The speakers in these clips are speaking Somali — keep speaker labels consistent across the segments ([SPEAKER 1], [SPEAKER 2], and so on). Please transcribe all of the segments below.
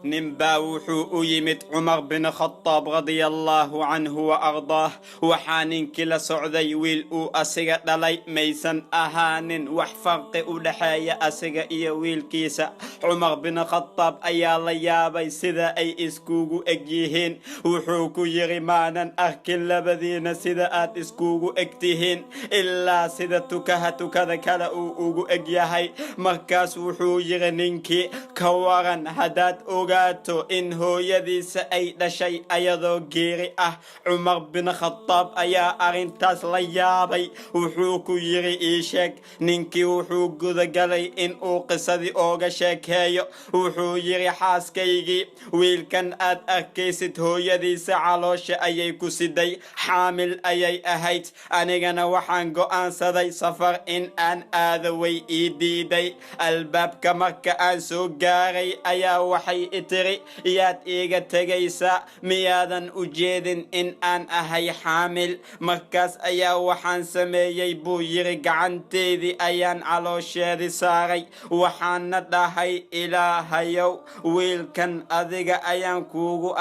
[SPEAKER 1] Ninbaa wuxuu u yimid Cumar bin Khadaab radiallaahu canhu wa ardaah. Waxaa ninkii la socday wiil uu asiga dhalay, maysan ahaanin wax farqi u dhexeeya asiga iyo wiilkiisa. Cumar bin Khadaab ayaa la yaabay sida ay iskugu eg yihiin. Wuxuu ku yidhi, maanan arkin labadiina sida aad iskugu eg tihiin, ilaa sida tukaha tukada kale uu ugu eg yahay. Markaas wuxuu yidhi ninkii, ka waran haddaad ogaato in hooyadiisa ay dhashay ayadoo geeri ah? Cumar bin Khadaab ayaa arrintaas la yaabay. Wuxuu ku yidhi, ii sheeg. Ninkii wuxuu gudagalay in uu qisadii ooga sheekeeyo. Wuxuu yidhi, xaaskaygii wiilkan aad arkaysid hooyadiisa caloosha ayay ku siday, xaamil ayay ahayd. Anigana waxaan go'aansaday safar in aan aado, way ii diiday. Albaabka marka aan soo gaaray ayaa waxay i tiri, yaad iiga tegaysaa? Miyaadan u jeedin in aan ahay xaamil? Markaas ayaa waxaan sameeyey, buu yidhi, gacanteedii ayaan caloosheedii saaray, waxaana dhahay, ilaahayow, wiilkan adiga ayaan kuugu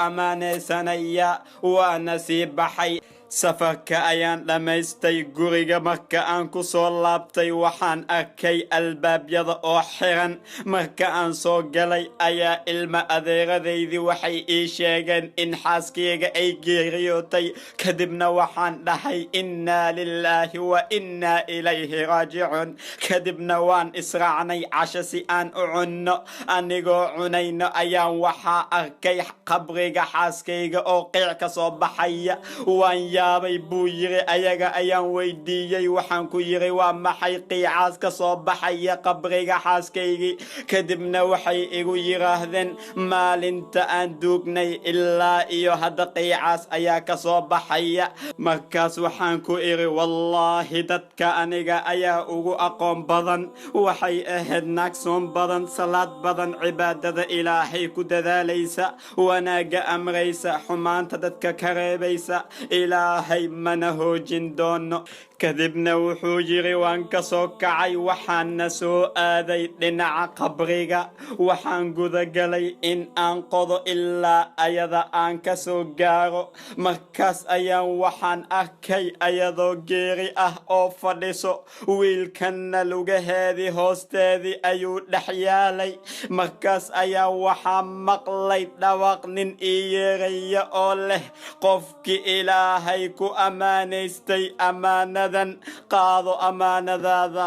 [SPEAKER 1] ammaanaysanayaa. Waana sii baxay. Safarka ayaan dhammaystay. Guriga marka aan ku soo laabtay, waxaan arkay albaabyada oo xiran. Marka aan soo galay ayaa ilma adeeradaydii waxay ii sheegeen in xaaskayga ay geeriyootay. Kadibna waxaan dhahay, innaa lilaahi wa innaa ilayhi raajicuun. Kadibna waan israacnay casho si aan u cunno. Anigoo cunayno ayaan waxaa arkay qabriga xaaskayga oo qiic ka soo baxaya. Waan yaabay, buu yiri. Ayaga ayaan weydiiyey. Waxaan ku yiri, waa maxay qiicaas ka soo baxaya qabriga xaaskaygii? Kadibna waxay igu yiraahdeen, maalinta aan duugnay ilaa iyo hadda qiicaas ayaa ka soo baxaya. Markaas waxaan ku iri, wallaahi, dadka aniga ayaa ugu aqoon badan. Waxay ahayd naag soon badan, salaad badan, cibaadada ilaahay ku dadaalaysa, wanaagga amraysa, xumaanta dadka ka reebaysa. Ilaahay mana hoojin doono. Kadibna wuxuu yidhi, waan ka soo kacay, waxaana soo aaday dhinaca qabriga. Waxaan gudagalay in aan qodo ilaa ayada aan ka soo gaaro. Markaas ayaan waxaan arkay ayadoo geeri ah oo fadhiso, wiilkanna lugaheedii hoosteedii ayuu dhex yaalay. Markaas ayaa waxaa maqlay dhawaaq nin ii yeeraya oo leh, qofkii ilaahay ku ammaanaystay ammaanadan, qaado ammaanadaada.